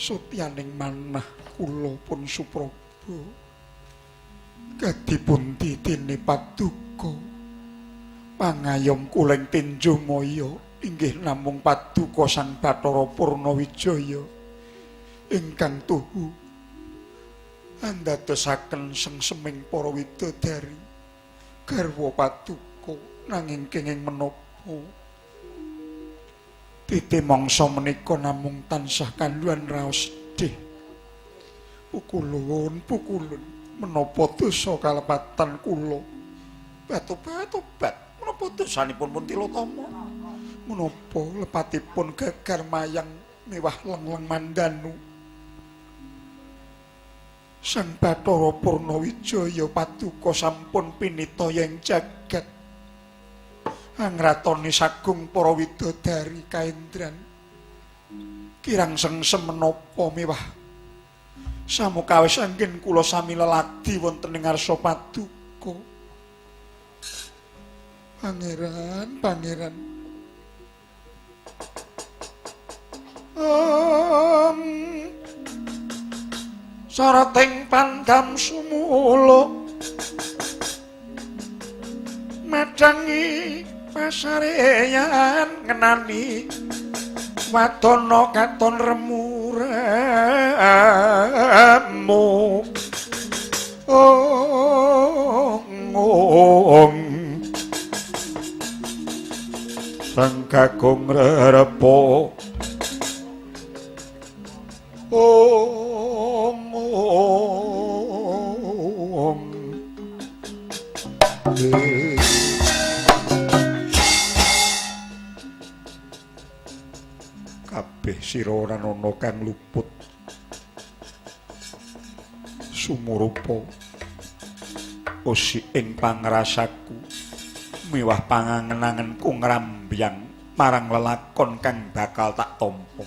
Sutyaning manah kula pun supraba kadipunti dene paduka pangayom kula ing Tinjomaya inggih namung paduka Sang Bathara Purnawijaya ingkang tuhu andadosaken sengseming para widodari garwa paduka nanging kenging menapa titi mangsa menika namung tansah kandhuan raos sedih. Pukulun pukulun menapa dosa kalepatan kula batobat menapa dosanipun pun Tilotama menapa lepatipun gegar mayang mewah lengleng mandanu. Sang Bathara Purnawijaya paduka sampun pinitaya ing jagat angratoni sagung para widodari kaendran kirang sengsem menapa mewah samukawis anggen kula sami leladi wonten ing ngarsa paduka. Pangeran, pangeran. Sarating pandam sumula madangi pasareyan ngenani wadana katon remu-remu. Ong Sang Kakung rerepo ong ong kabeh sira ora ana kang luput sumurupa usik ing pangrasaku miwah pangangen-angenku ngrambyang marang lelakon kang bakal tak tampa.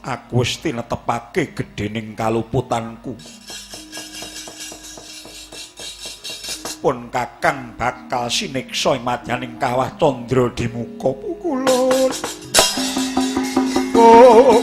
Aku wis tinetepake gedhening kaluputanku. Pun kakang bakal siniksa ing madyaning kawah candra dimuka pukulun. Oh.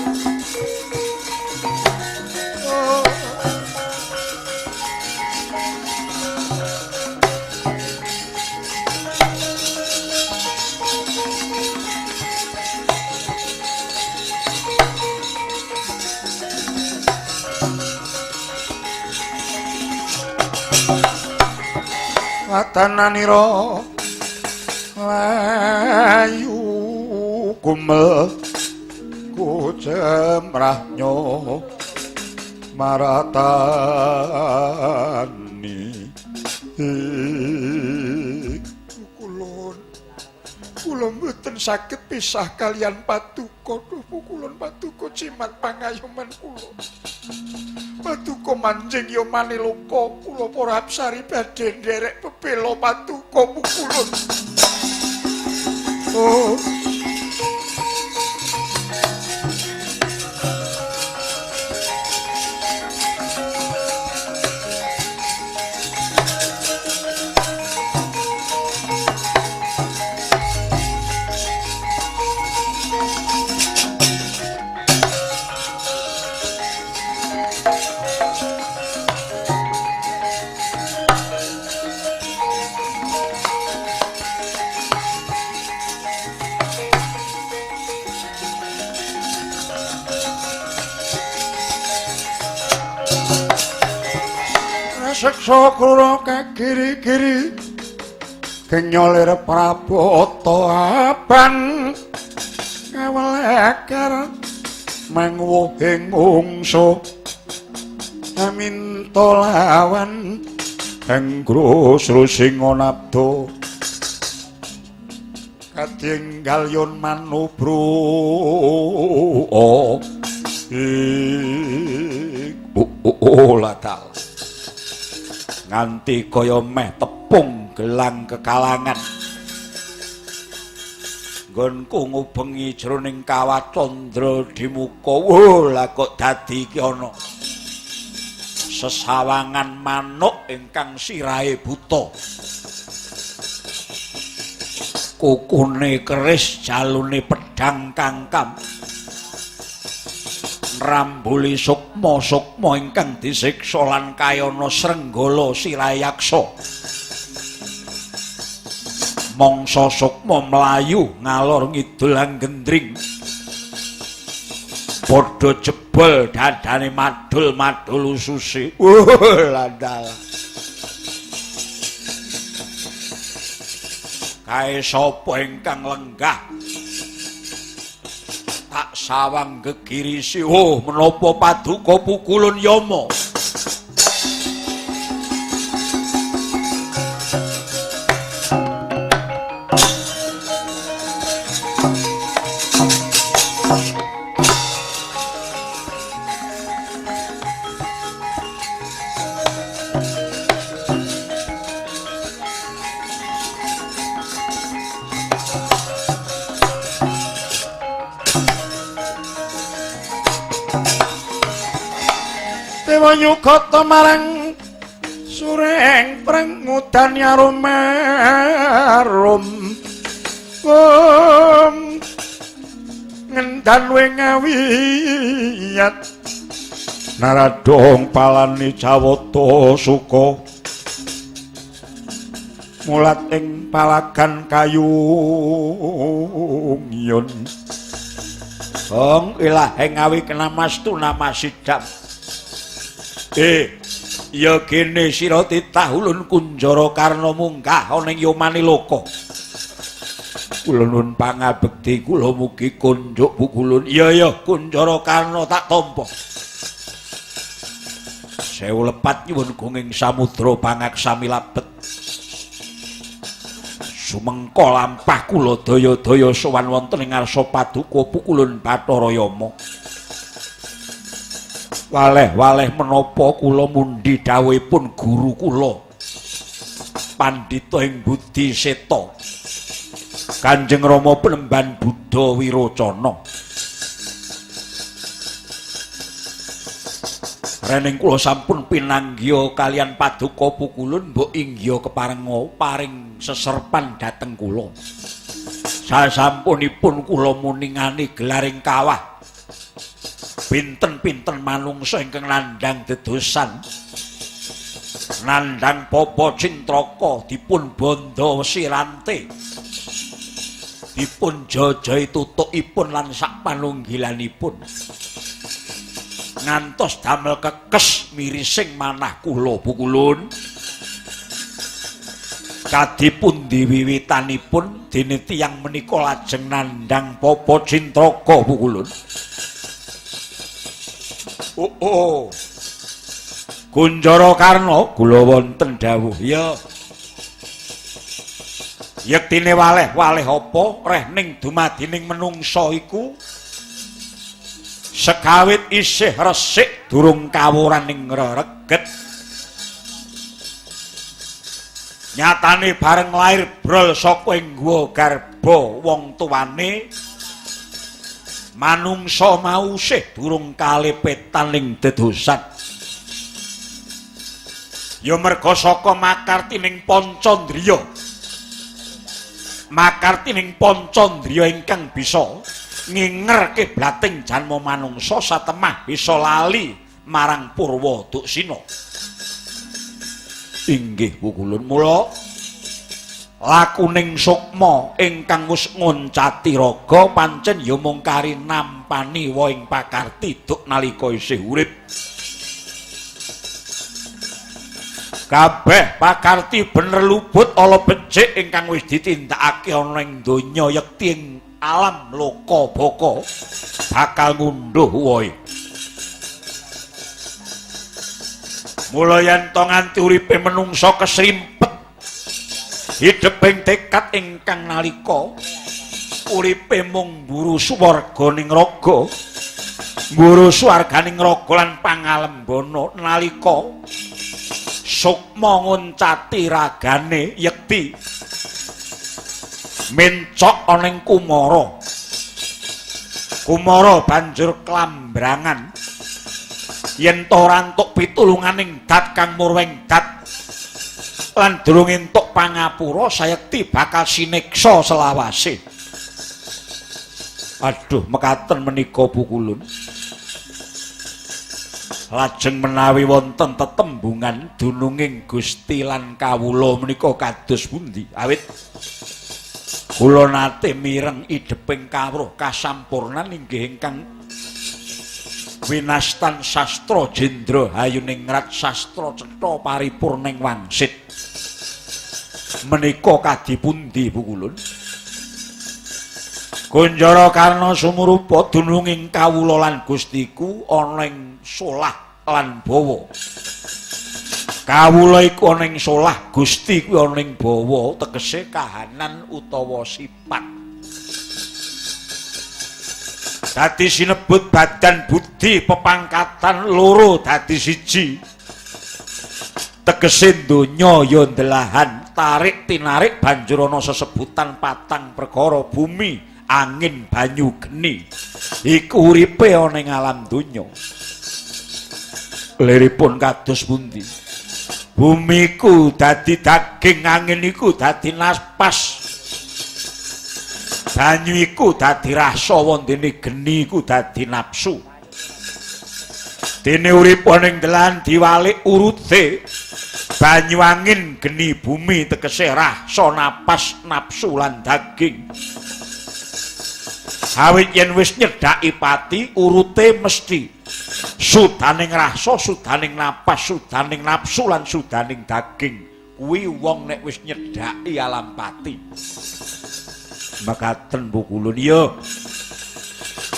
Watananira layu kumel kucemrahnyo maratani. Pukulun kula mboten saged pisah kalian paduka. Duh pukulun paduka jimat pangayoman kula. Paduka manjing ya maniloka kula para apsari badhe nderek bebela paduka pukulun. Oh. Seksa krura kagiri-giri genyolir prabata abang kawelekar mangwuhing mungsuh aminta lawan enggrus-rusinga nabda kadinggal yun manubru latal nganti kaya meh tepung gelang kekalangan nggonku ngubengi jroning kawah candra dimuka. Wah lah kok dadi iki ana sesawangan manuk ingkang sirahe buta, kukune keris jalune pedhang kangkam. Nrambuli sukma-sukma ingkang disiksa lan kayana srenggala sirayaksa. Mangsa sukma mlayu ngalor ngidul anggendring. Padha jebol dadane madul-madul ususe. Landal. Kae sapa ingkang lenggah? Tak sawang gegirisi. Oh, menapa paduka pukulun Yama? Nyukata marang sureng prengudan yarum-arum ngendan wengawiyat naradong palani jawata suka mulat ing palagan kayu yun hong ilaheng awi kenamastu namasidam. Ya kene sira titah ulun Kunjara Karna munggah ana ing Yamaniloka. Kula nuwun pangabekti kula mugi kunjuk pukulun. Iya ya Kunjara Karna tak tampa. Sewu lepat nyuwun gunging samudra pangaksami labet. Sumengko lampah kula daya-daya sowan wonten ing ngarsa paduka pukulun Bathara Yama. Waleh-waleh menapa kula mundhi dawuhipun guru kula Pandhita ing Budi Seta Kanjeng Rama Penemban Buddha Wirocana. Rening kula sampun pinanggiha kalian paduka pukulun mbok inggiha keparenga paring seserpan dhateng kula. Sasampunipun kula muningani gelaring kawah pinten-pinten manungsa ingkang nandhang dedosan nandhang papa cintraka dipun bandha wesi rante dipun jajahi tutukipun lan sak panunggilanipun ngantos damel kekes mirising manah kula pukulun. Kadipundi wiwitanipun dene tiyang menika lajeng nandhang papa cintraka pukulun. Oh, oh. Kunjara Karna kula wonten dawuh. Ya. Yektine waleh-waleh apa rehning dumadining menungsa iku sekawit isih resik durung kawuraning rereget. Nyatane bareng lair brol saka ing guwa garba wong tuwane manungsa mau sih durung kalepetan ing dedosan. Ya merga saka makartining pancandriya. Makartining pancandriya ingkang bisa nginger kiblating janma manungsa satemah bisa lali marang purwa duksina. Inggih pukulun mula lakuning sukma ingkang wis ngoncati raga pancen ya mung kari nampani wohing pakarti duk nalika isih urip. Kabeh pakarti bener luput ala becik ingkang wis ditindakake ana ing donya yekti ing alam loka baka bakal ngunduh wohe. Mula yen to nganti uripe menungsa kesrimpet hideping tekad ingkang nalika uripe mung mburu swarga ning raga, mburu swarganing raga lan pangalembana nalika sukma ngoncati ragane yekti mencok ana ing Kumara. Kumara banjur klambrangan yen to ora entuk pitulunganing dat kang murweng dat lan durung entuk pangapura sayekti bakal sineksa selawase. Aduh, mekaten menika pukulun. Lajeng menawi wonten tetembungan dununging Gusti lan kawula menika kados pundi? Awit kula nate mireng idheping kawruh kasampurnan inggih ingkang winastan sastra jendra hayuningrat sastra cetha paripurning wangsit. Menika kadhi pundi Pukulun? Kunjara Karna sumurupa dununging kawula lan Gustiku ana ing solah lan bawa. Kawula iku ana ing solah, Gusti kuwi ana ing bawa, tegese kahanan utawa sifat. Dadi sinebut badan budi pepangkatan loro dadi siji. Tegese donya ya ndelahan, tarik tinarik banjur ana sesebutan patang perkara bumi, angin, banyu, geni. Iku uripe ana ing alam donya. Liripun kados pundi? Bumi iku dadi daging, angin iku dadi napas, banyu iku dadi rasa, wondene geni iku dadi nafsu. Dene urip ana ing dalan diwalik urute banyu, angin, geni, bumi, tegese rasa, napas, nafsu lan daging. Awit yen wis nyedhaki pati, urute mesti sudaning rasa, sudaning napas, sudaning nafsu lan sudaning daging. Kuwi wong nek wis nyedhaki alam pati. Mekaten Pukulun ya.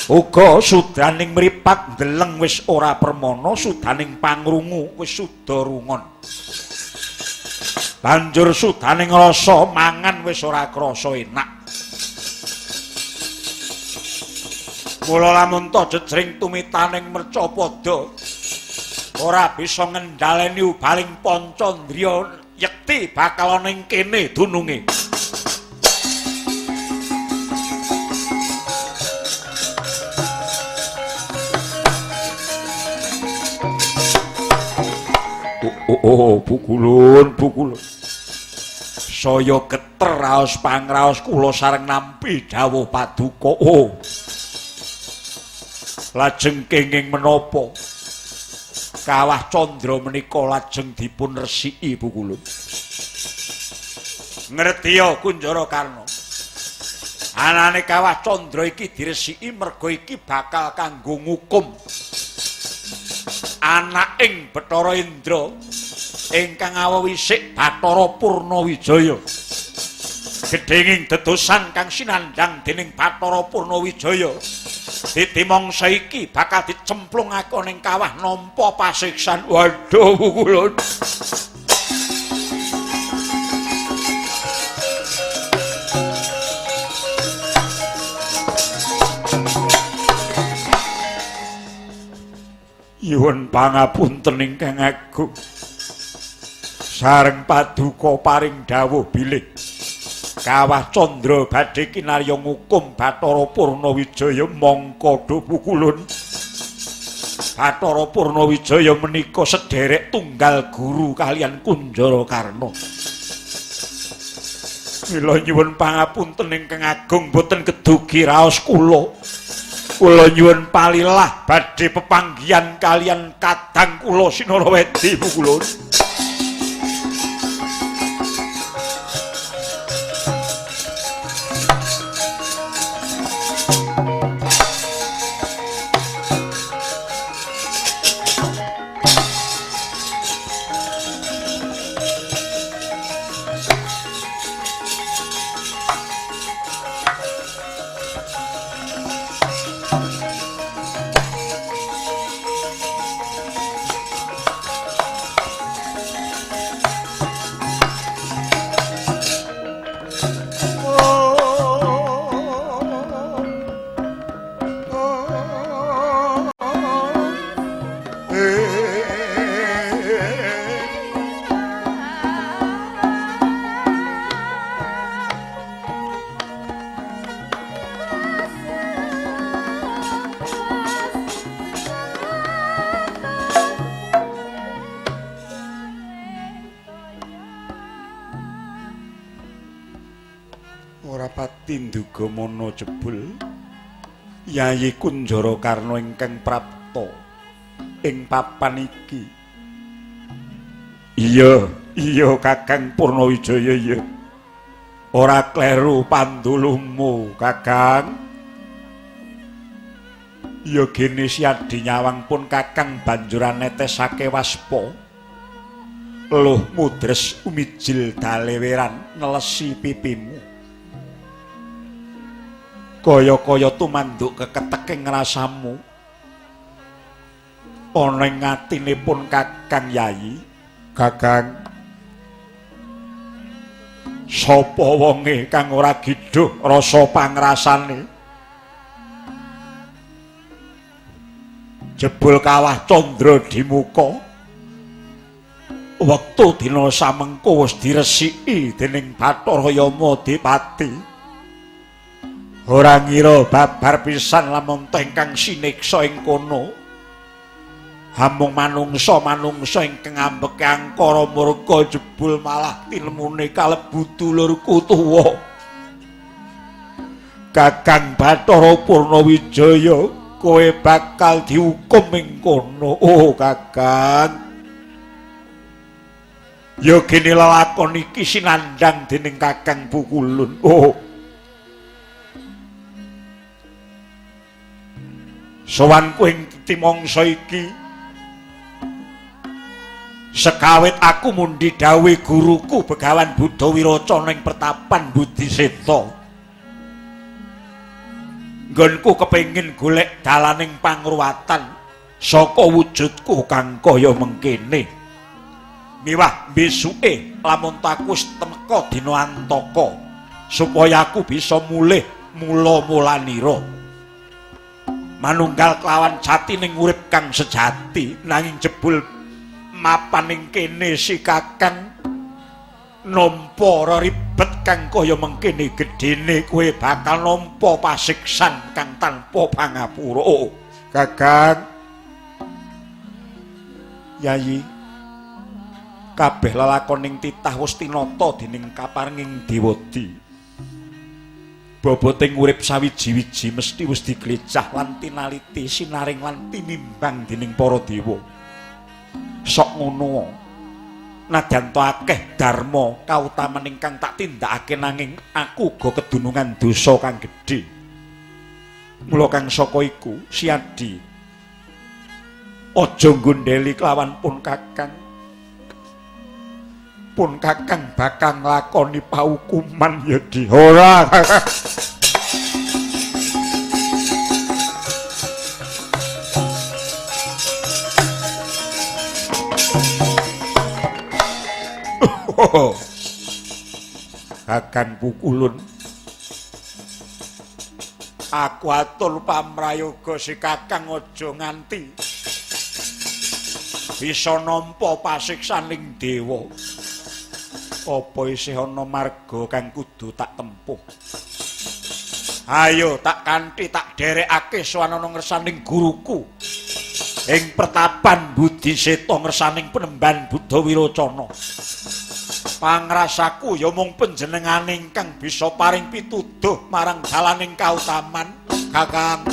Uga sudaning mripat ndeleng wis ora permana, sudaning pangrungu wis suda rungon. Banjur sudaning rasa mangan wis ora krasa enak. Mula lamun ta jejring tumitaning mercapada ora bisa ngendhaleni ubaling pancandriya yekti bakal ana ing kene dununge. Oh, Pukulun, Pukulun. Saya geter raos pangraos kula sareng nampi dawuh paduka. Oh. Lajeng kenging menapa Kawah Candra menika lajeng dipun resiki Pukulun. Ngertiya Kunjara Karna. Anane Kawah Candra iki diresiki merga iki bakal kanggo ngukum anaking Bathara Indra ingkang awewisik Bathara Purnawijaya. Gedhenging dedosan kang sinandhang dening Bathara Purnawijaya. Dadi mangsa iki bakal dicemplungake ning kawah nampa pasiksan. Waduh, Pukulun. Nyuwun pangapunten ingkang agung. Sareng paduka paring dawuh bilih Kawah Candra badhe kinarya ngukum Bathara Purnawijaya mangka do Pukulun. Bathara Purnawijaya menika sederek tunggal guru kalian Kunjara Karna. Mila nyuwun pangapunten ingkang agung boten kedugi raos kula. Kula nyuwun palilah badhe pepanggihan kalian kadang kula Sinarawedi Pukulun. Tinduga mana jebul Yayi Kunjara Karna ingkang prapta ing papan iki. Iya, iya Kakang Purnawijaya iya. Ora kleru pandulumu, Kakang. Ya gene Siadi nyawang pun Kakang banjur netesake waspa. Luh mudres umijil daleweran nelesi pipimu. Kaya-kaya tumanduk keketeking rasamu. Ana ing atine pun Kakang Yayi, Kakang. Sapa wonge kang ora giduh rasa pangrasane? Jebul kawah candra di muka. Wektu dina samengko wis diresiki dening Bathara Yama Dipati. Ora ngira babar pisan lamun ingkang siniksa ing kono. Amung manungsa-manungsa ingkang ambeke angkara murka jebul malah tilemune kalebu dulurku tuwa. Kakang Bathara Purnawijaya, kowe bakal dihukum ing kono. Oh, Kakang. Ya gene lelakon iki sinandhang dening Kakang Pukulun. Oh. Sowanku ing timangsa iki sekawit aku mundi dawuhe guruku Begawan Buddha Wiracana ing pertapan Budiseta. Nggonku kepengin golek dalaning pangruwatan saka wujudku kang kaya mengkene. Miwah besuke lamun taku wis temeka dina antaka supaya aku bisa mulih mula-mulanira. Manunggal kelawan jatining urip kang sejati, nanging jebul mapan ing kene si Kakang nampa reribet kang kaya mengkene gedene kowe bakal nampa pasiksan kang tanpa pangapura. Oh, Kakang Yayi, kabeh lelakoning titah wis tinata dening kaparenging Dewadi. Boboting urip sawiji-wiji mesti wis diglecah lan tinaliti sinaring lan tinimbang dening para dewa. Sok ngono. Nadyan to akeh dharma kautaman ingkang tak tindakake nanging aku uga kedunungan dosa kang gedhe. Mula kang saka iku Siadi aja nggondheli kelawan pun Kakang. Pun Kakang bakal nglakoni paukuman ya di ora. Kakang Pukulun, aku atur pamrayoga si Kakang aja nganti bisa nampa pasiksaning dewa. Apa isih ana marga kang kudu tak tempuh? Ayo tak kanthi tak derekake sowan ana ngersaning guruku ing pertapan Budiseta ngersaning penemban Buddha Wiracana. Pangrasaku ya mung panjenengane ingkang bisa paring pituduh marang dalaning kautaman, Kakang.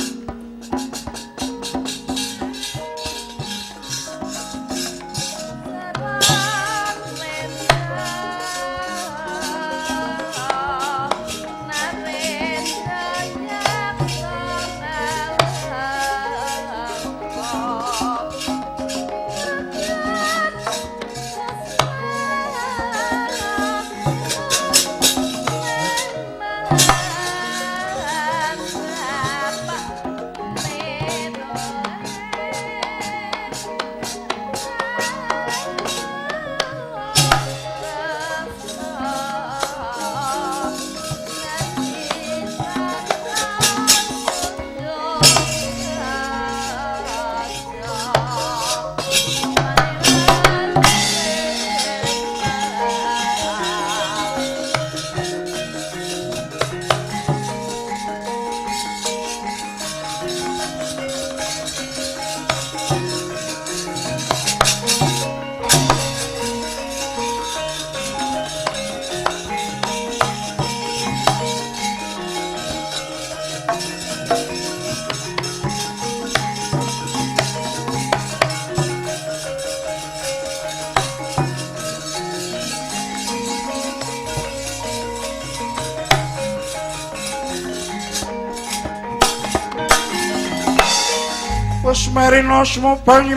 Kusmarina sumobang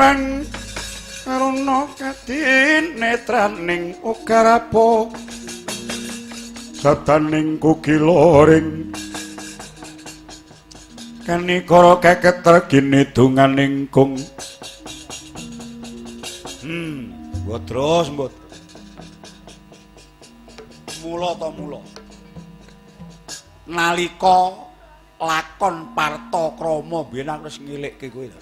aruna kadinetraning ugarapa sataning kukiloring kanikara keketer ginidunganing kung. Mbodros mbodros. Mula ta mula nalika lakon Partakrama biyen aku wis ngilikke kowe ta.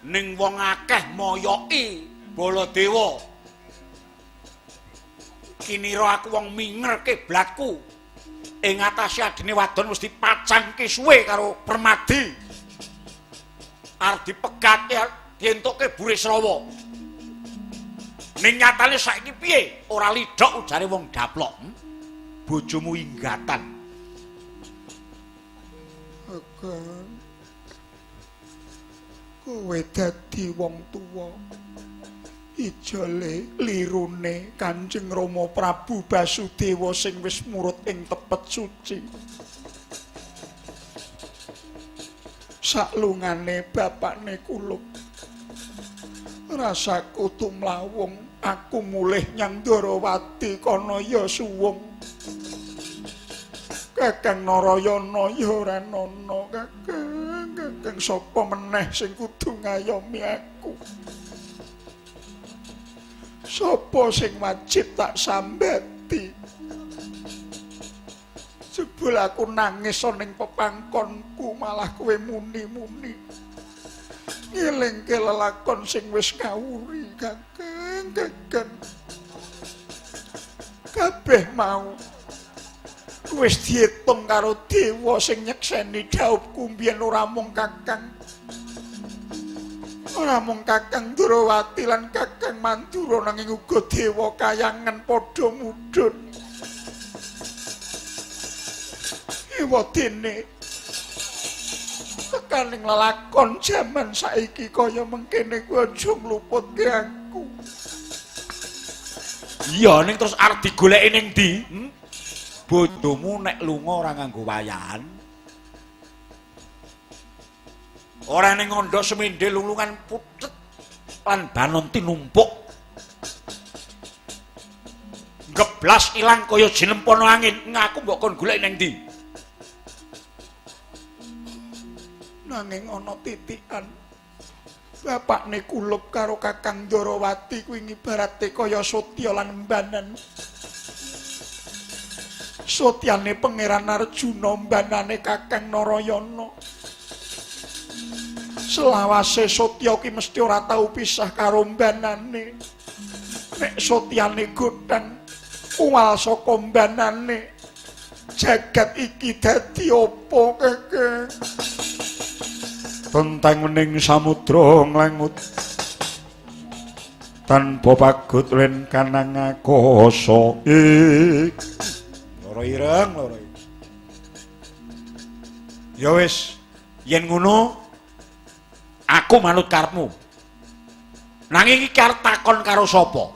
Ning wong akeh moyoki Baladewa. Kinira aku wong minger kiblatku. Ing atase adine wadon wis dipacangke suwe karo Permadi. Arep dipegate dientukke Burisrawa. Ning nyatane saiki piye? Ora lidhok ujare wong daplok. Bojomu inggatan. Agan. Kowe dadi wong tuwa. Ijole lirune Kanjeng Rama Prabu Basudewa sing wis murut ing tepet suci. Saklungane bapakne kulup. Rasaku tumlawung aku mulih nyang Ndorowati kono ya suwung. Kakang Narayana ya ora ana, Kakang, Kakang sapa meneh sing kudu ngayomi aku? Sapa sing wajib tak sambati? Jebul aku nangis ning pepangkonku malah kowe muni-muni. Ngelingke lelakon sing wis ngawuri, Kakang, Kakang. Kabeh mau wis diitung karo dewa sing nyekseni dhaupku mbiyen ora mung Kakang. Ora mung Kakang Ndorowati lan Kakang Mandura nanging uga dewa kayangan padha mudhun. Ewadene tekaning lelakon jaman saiki kaya mengkene kuwi aja ngluputke aku. Iya ning terus arep digoleki ning ndi? Bojomu nek lunga ora nganggo wayahan. Ora ning ngondo semende lulungan puthet lan banon tinumpuk. Geblas ilang kaya jinempono angin, ngaku mbok kon golek ning ndi? Nanging ana titikan. Bapakne kulup karo Kakang Ndorowati kuwi ngibarate kaya sotya lan mbanan. Sotyane Pangeran Arjuna, mbanane Kakang Narayana. Selawase sotya ki mesti ora tau pisah karo mbanane. Nek sotyane godhang uwal saka mbanane, jagat iki dadi apa, Kakang? Tentang wening samudra nglangut tanpa pagut len kanang akasa. Loro ireng, loro ireng. Ya wis, yen ngono aku manut karepmu. Nanging iki arep takon karo sapa?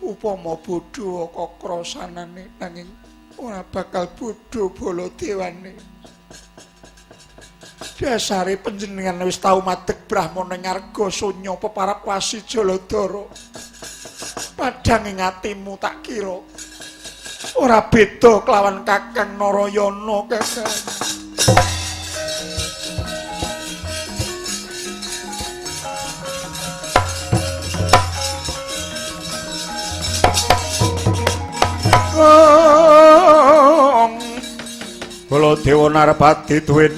Upama bodho kakrasanane nanging ora bakal bodho Baladewane. Dasare panjenengan wis tau madeg brahmana ing arga sunya peparap wasi Jaladara. Padhang ing atimu tak kira ora beda kelawan Kakang Narayana, Kakang. Baladewa Narpati tuwin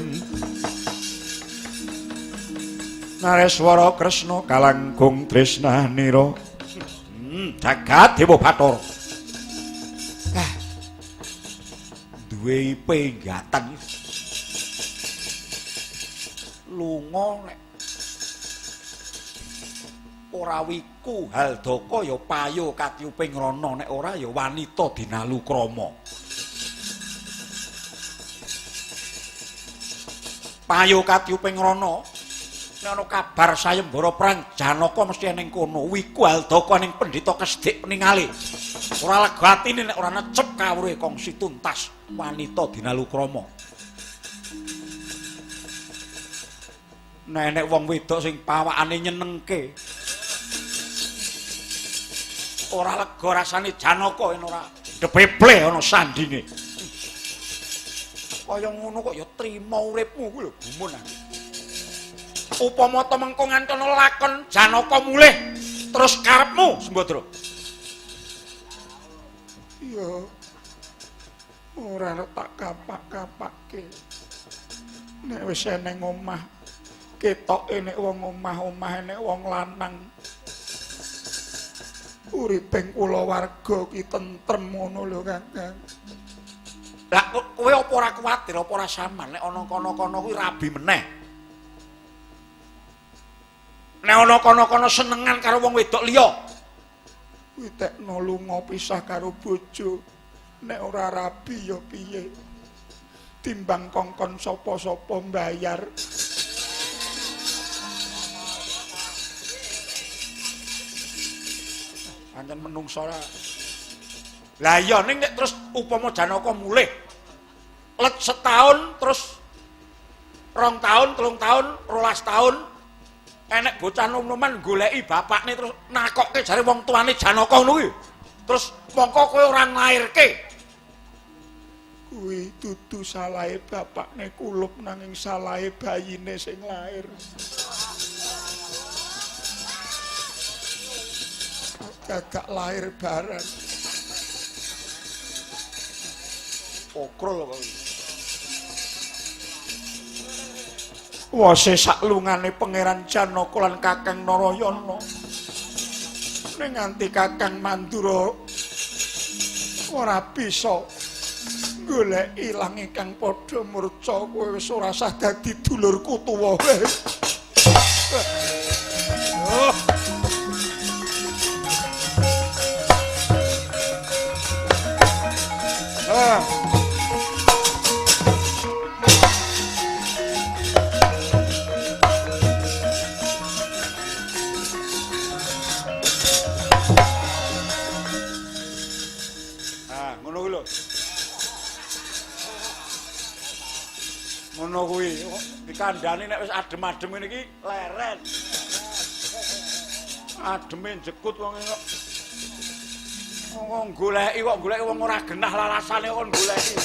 Nareswara Kresna kalangkung tresnanira. Jagat Dewa Bathara. Ah. Duwe penggatan. Lunga nek ora wiku haldaka ya payo katiyuping rana, nek ora ya wanita dinalukrama. Payo katiyuping rana Nek ana kabar sayembara perang Janaka mesti ning kono. Wiku Aldaka ning pendhita kesdik peningale. Ora lega atine nek ora necep kawruhe kongsi tuntas wanita dinalukrama. Nek enek wong wedok sing pawakane nyenengke, ora lega rasane Janaka yen ora depeple ana sandinge. Kaya ngono kok ya trima uripmu kuwi lho gumun aku. Upama to mengko nganti ana lakon Janaka mulih terus karepmu Sembadra. Ya ora tak kapak-kapake. Nek wis eneng omah ketoke nek wong omah-omah nek wong lanang. Uriping kulawarga ki tentrem ngono lho Kakang. Lah kowe apa ora kuwatir apa ora saman nek ana kono-kono kuwi rabi meneh. Nek ana kono-kono senengan karo wong wedok liya. Kuwi tekno lunga pisah karo bojo. Nek ora rabi ya piye? Timbang kongkon sapa-sapa mbayar. Pancen menungso ora. Lah iya ning nek terus upama Janaka mulih let setahun terus 2 tahun, 3 tahun, 12 tahun enek bocah nom-noman goleki bapakne terus nakokke jare wong tuane Janaka ngono kuwi. Terus mongko kowe ora nglairke. Kuwi dudu salahe bapakne kulup nanging salahe bayine sing lair. Gagak lahir bareng. Pokrol kok. Wase saklungane Pangeran Janaka lan Kakang Narayana. Ning nganti Kakang Mandura ora bisa golek ilang ingkang padha murca, kowe wis ora sah dadi dulurku tuwa. Oh. Ah. Ah, ngono kuwi lho. Ngono kuwi dikandhani nek wis adem-adem ngene iki leren. Ademe njekut wong kok. Wong goleki kok goleki wong ora genah lalasane kon goleki.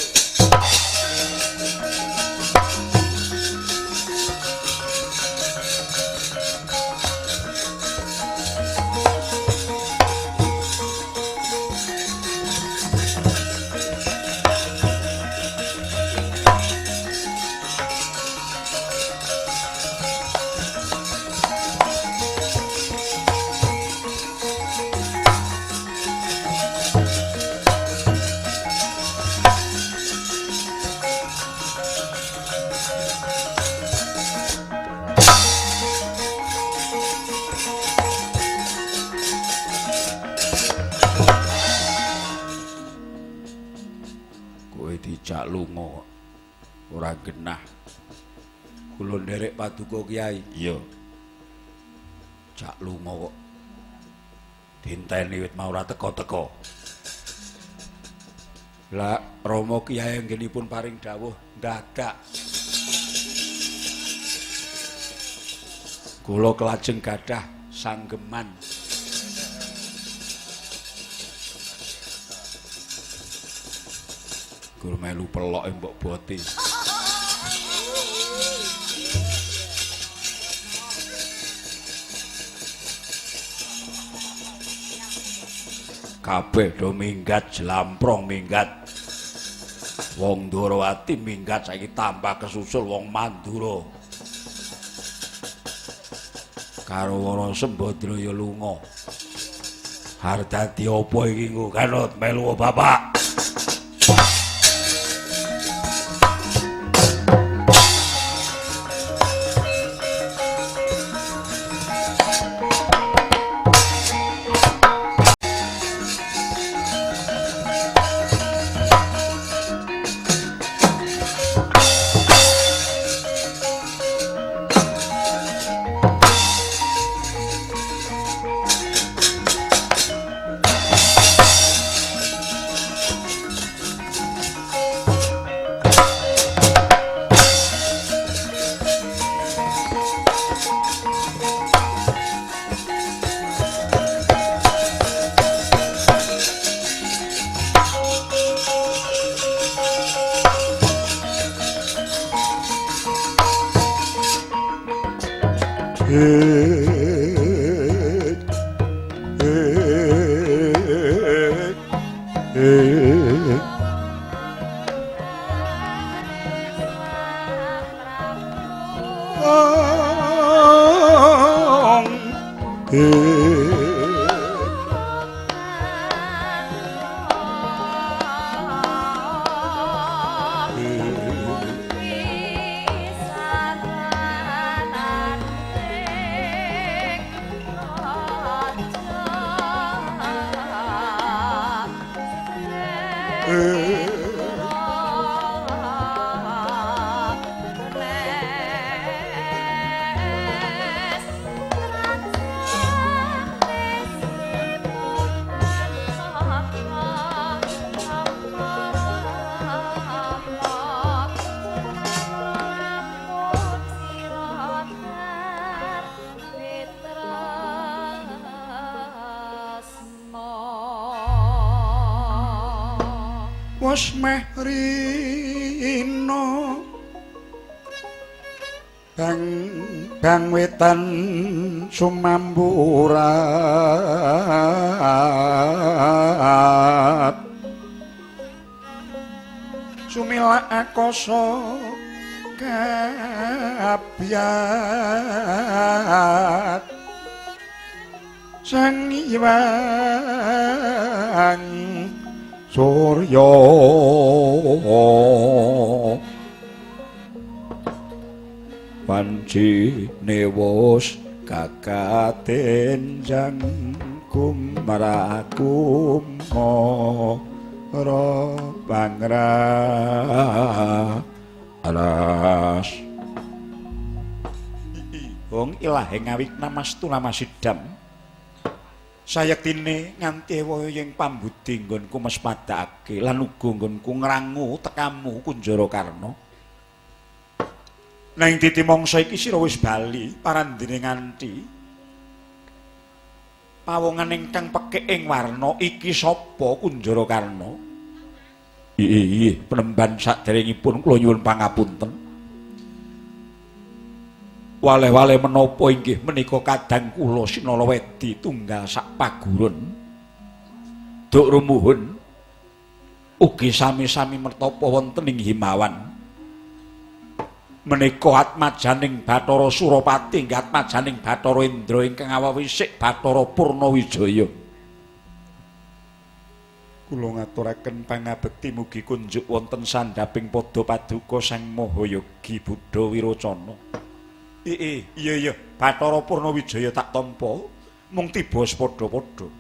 Dijak lunga ora genah. Kula nderek paduka Kyai. Iya. Jak lunga kok dinteni wit mau ora teka-teka. Lah Rama Kyai anggenipun paring dawuh dadak. Kula kelajeng gadah sanggeman. Gur melu peloke mbok boti. Kabeh do minggat, jlamprong minggat. Wong Ndorowati minggat saiki tambah kesusul wong Mandura. Karo Wara Sembadra ya lunga. Arep dadi apa iki nggo kanut melu bapak. Wis meh rina bang bang wetan sumamburat sumilak akasa kabyat sang Hyang Surya panci newos kakatenjang kumrakumara pangra alas wong ilahe ngawik namastu namasidam sayektine nganti ewaya ing pambudi nggonku mespadakake lan uga nggonku ngrangu tekamu Kunjara Karna. Nang titi mangsa iki sira wis bali parandene nganti pawongan ingkang pekik ing warna iki sapa Kunjara Karna? Iya, penemban saderengipun kula nyuwun pangapunten. Waleh-waleh menapa inggih menika kadang kula Sinalawedi tunggal sak paguron. Duk rumuhun ugi sami-sami mertapa wonten ing Himawan. Menika atmajaning Bathara Surapati inggih atmajaning Bathara Indra ingkang awawisik Bathara Purnawijaya. Kula ngaturaken pangabekti mugi kunjuk wonten sandhaping pada paduka Sang Mahayogi Buddha Wirocana. Iya iya Bathara Purnawijaya tak tampa mung tiba padha-padha.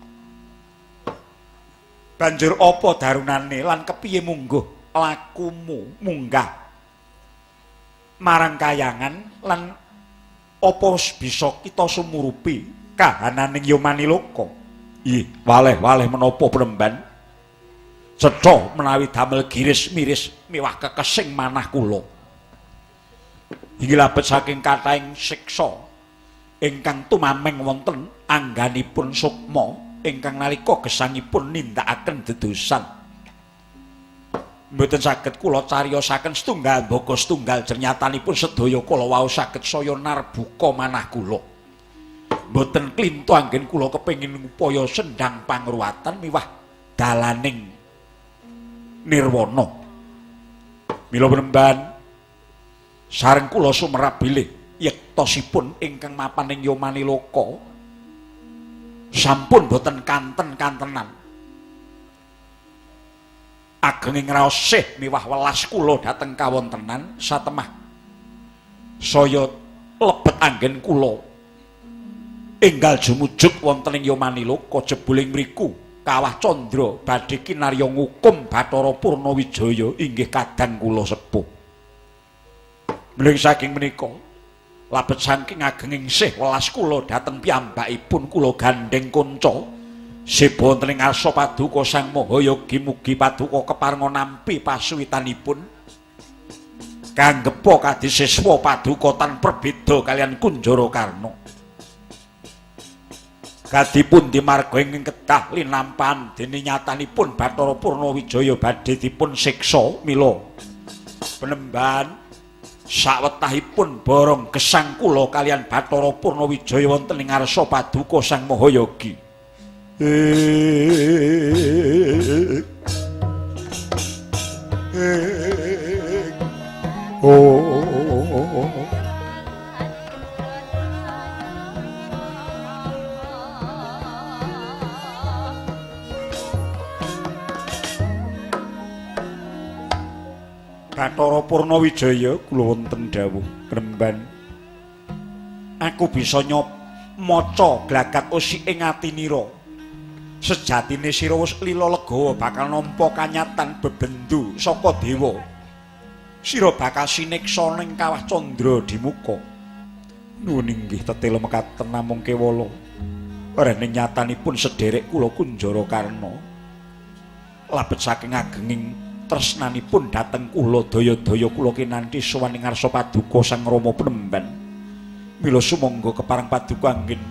Banjur apa darunane lan kepiye mungguh lakumu munggah marang kayangan lan apa bisa kita sumurupi kahananing Yomaniloka? Ih, waleh-waleh menapa penemban? Cetha menawi damel giris-miris miwah kekesing manah kula. Inggih labet saking kathahing siksa ingkang tumameng wonten angganipun sukma ingkang nalika gesangipun nindakaken dedosan. Mboten saged kula cariyosaken setunggal mbaka setunggal jernyatanipun sedaya kala wau saged saya narbuka manah kula. Mboten klintu anggen kula kepengin ngupaya sendhang pangruwatan miwah dalaning nirwana. Mila penemban sareng kula sumerap bilih yektosipun ingkang mapan ing Yomaniloka sampun boten kanten-kantenan. Agenging raos sih miwah welas kula dhateng kawontenan satemah saya lebet anggen kula enggal jumujuk wonten ing Yomaniloka jebuling mriku Kawah Candra badhe kinarya ngukum Bathara Purnawijaya inggih kadang kula sepuh. Mling saking menika labet saking agenging sih welas kula dhateng piyambakipun kula gandheng kanca seba wonten ing ngarsa paduka Sang Mahayogi mugi paduka keparenga nampi pasuwitanipun kanggepa kadhi siswa paduka tan perbeda kalian Kunjara Karna. Kadhi pundi marga ingkang kedah linampahan dene nyatanipun Bathara Purnawijaya badhe dipun siksa mila penemban Sawetahipun borong gesang kula kalian Bathara Purnawijaya wonten ing ngarsa paduka Sang Mahayogi. Oh. Bathara Purnawijaya kula wonten dawuh Kremban. Aku bisa maca glagat usik ing atinira. Sejatine sira wis lila legawa bakal nampa kanyatan bebendu saka dewa. Sira bakal sineksa ning kawah candra dimuka. Nuwun inggih tetela mekaten namung kewala. Rening nyatanipun sederek kula Kunjara Karna. Labet saking agenging tresnanipun dhateng kula daya-daya kula kinanthi sowan ing ngarsa paduka Sang Rama Penemban. Mila sumangga kepareng paduka anggen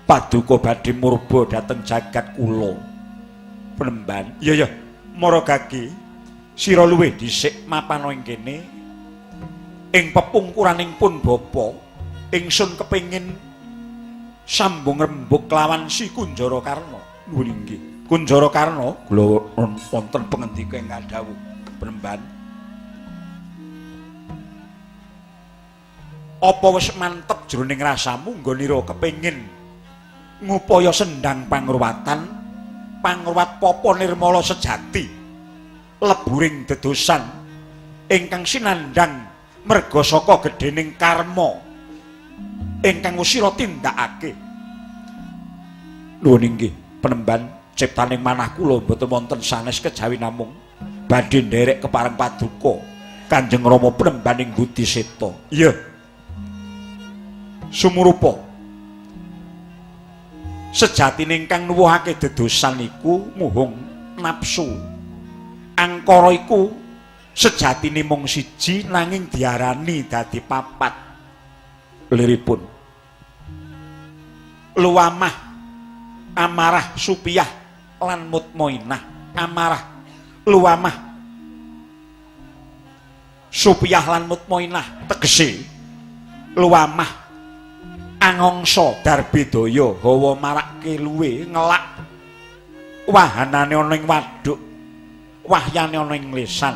paduka badhe murba dhateng jagat kula. Penemban. Iya ya, Maragagi, sira luwih dhisik mapana ing kene. Ing pepungkuraning pun bapa, ingsun kepengin sambung rembug lawan si Kunjara Karna. Nuwun inggih. Kunjara Karna kula wonten pangendika ingkang dawuh Penemban. Apa wis mantep jroning rasamu nggonira kepengin ngupaya sendang pangruwatan, pangruwat papa nirmala sejati leburing dedosan ingkang sinandhang merga saka gedhening karma ingkang wis sira tindakake. Nuwun inggih Penemban. Ciptaning manah kula mboten wonten sanes kejawi namung badhe nderek kepareng paduka Kanjeng Rama Penembaning Budi Seta. Iya. Sumurupa. Sejatine ingkang nuwuhake dedosan iku muhung nafsu. Angkara iku sejatine mung siji nanging diarani dadi papat. Liripun. Luwamah, amarah, supiyah lan mutmainah. Amarah, luwamah, supiyah lan mutmainah tegese luwamah angongso darbedaya hawa marake luwe ngelak wahanane ana ing waduk, wahyane ana ing lesan.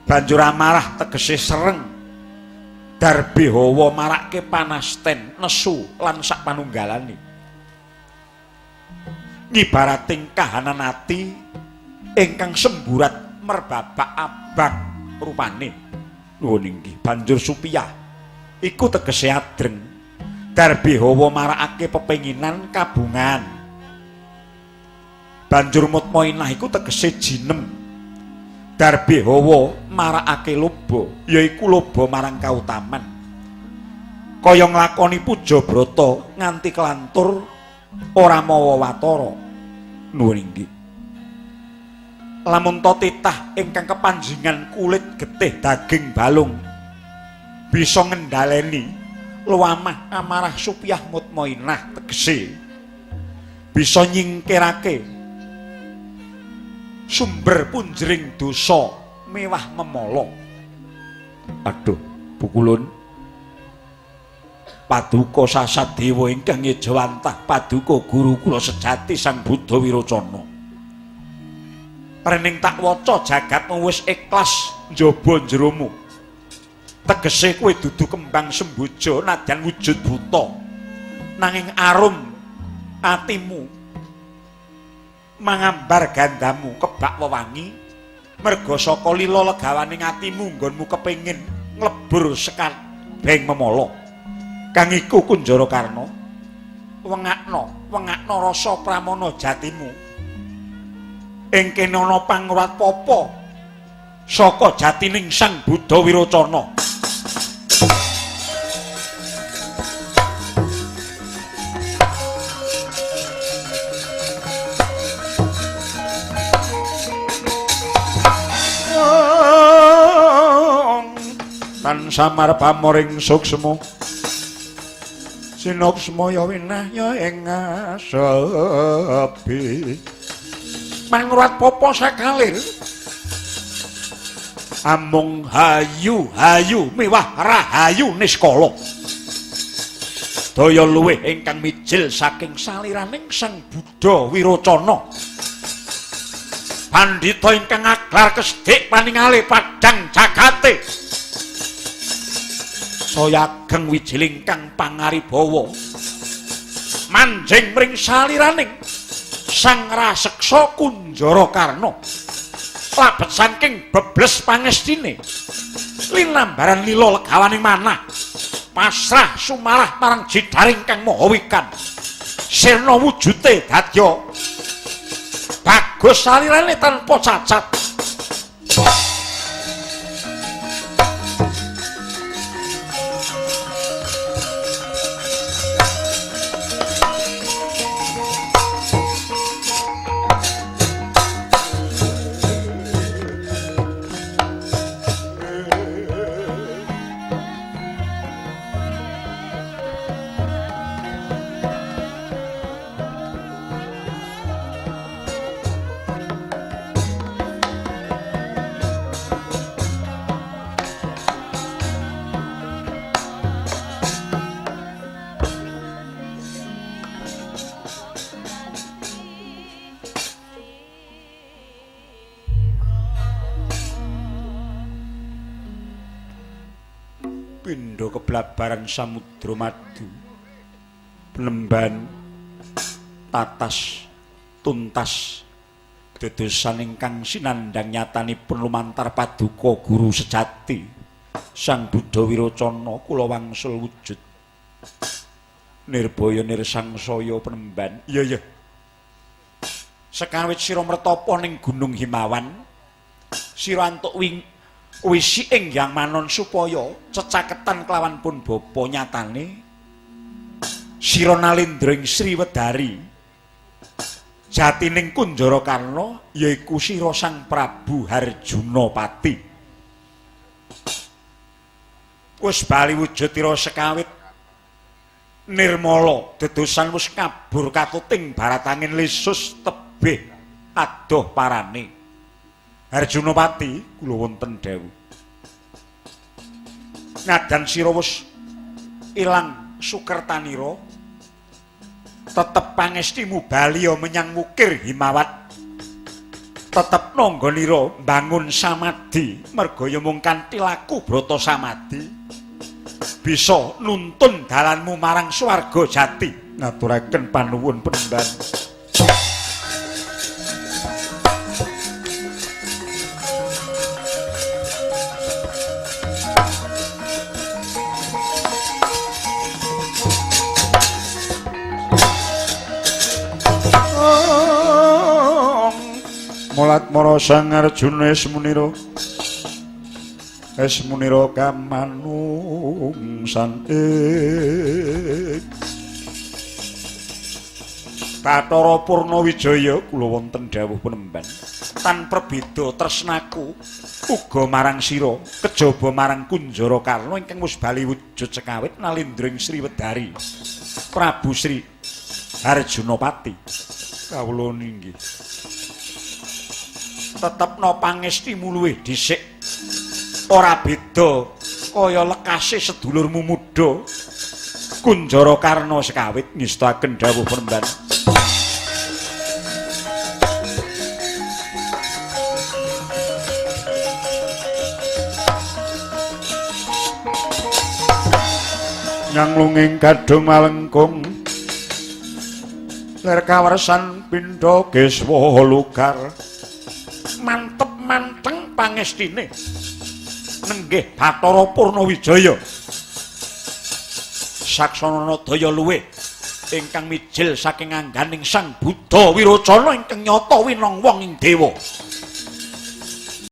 Banjur amarah tegese sereng, darbe hawa marake panasten, nesu lan sak panunggalane. Ngibarating kahanan ati ingkang semburat merbabak abang rupane. Nuwun inggih. Banjur supiyah iku tegese adreng, darbe hawa marakake pepenginan kabungan. Banjur mutmainah iku tegese jinem, darbe hawa marakake loba, yaiku loba marang kautaman. Kaya nglakoni puja brata nganti kelantur ora mawa watara. Nuwun inggih. Lamun to titah ingkang kepanjingan kulit getih daging balung bisa ngendhaleni luwamah amarah supiyah mutmainah tegese bisa nyingkirake sumber punjering dosa mewah memala. Aduh, pukulun paduka sasadewa ingkang ngejawantah paduka guru kula sejati Sang Buddha Wirocana. Rening tak waca jagatmu wis ikhlas njaba jeromu. Tegese kowe dudu kembang semboja nadyan wujud buta. Nanging arum atimu mangambar gandamu kebak wewangi merga saka lila legawaning atimu nggonmu kepengin nglebur sekabehing memala. Kang iku Kunjara Karna, wengakno, wengakno rasa pramana jatimu. Ing kene ana pangruwat papa saka jatining Sang Buddha Wirocana. Tan samar pamoring suksma sinuksma ya winahya ing asepi. Mangruwat papa sakalir Amung hayu hayu miwah rahayu niskala. Daya luwih ingkang mijil saking saliraning Sang Buddha Wirocana. Pandhita ingkang aglar kesdik paningale padhang jagate. Saya ageng wijil ingkang pangaribawa. Manjing mring saliraning Sang Raseksa Kunjara Karna. Labet saking bebles pangestine. Linambaran lila legawaning manah. Pasrah sumarah marang jidharing kang maha wikan. Sirna wujute dadya bagus salirane tanpa cacat. Pindha keblabaran samudra madu penemban tatas tuntas dedosan ingkang sinandhang nyatanipun lumantar paduka guru sejati Sang Buddha Wirocana kula wangsul wujud nirbaya nirsangsaya penemban. Iya iya. Sekawit sira mertapa ning Gunung Himawan sira antuk wisi ing Hyang Manon supaya cecaketan kelawan pun bapa nyatane sira nalindra ing Sriwedari jatining Kunjara Karna yaiku sira Sang Prabu Harjuna Pati. Wis bali wujud ira sekawit nirmala dedosan wis kabur katuting baratangin lesus tebih adoh parane. Harjuna Pati kula wonten dawuh. Ngadan sira wis ilang sukertanira tetep pangestimu baliya menyang wukir Himawat. Tetep nanggonira mbangun samadhi merga ya mung kanthi laku brata samadhi bisa nuntun dalanmu marang swarga jati. Ngaturaken panuwun penemban. Mulat mara Sang Arjuna esmunira esmunira kamanungsan ing Bathara Purnawijaya kula wonten dawuh penemban tan perbeda tresnaku uga marang sira kejaba marang Kunjara Karna ingkang wis bali wujud sekawit nalindra ing Sriwedari Prabu Sri Harjuna Pati. Kawula ninggih tetepno pangestimu luwih dhisik ora beda kaya lekase sedulurmu muda Kunjara Karna sekawit ngestaken dawuh penemban. Nyanglunging gadhung malengkung ler kawersan pindha geswa lugar mantep manteng pangestine nenggih Bathara Purnawijaya saksana daya luwih ingkang mijil saking angganing Sang Buddha Wirocana ingkang nyata winong wong ing dewa.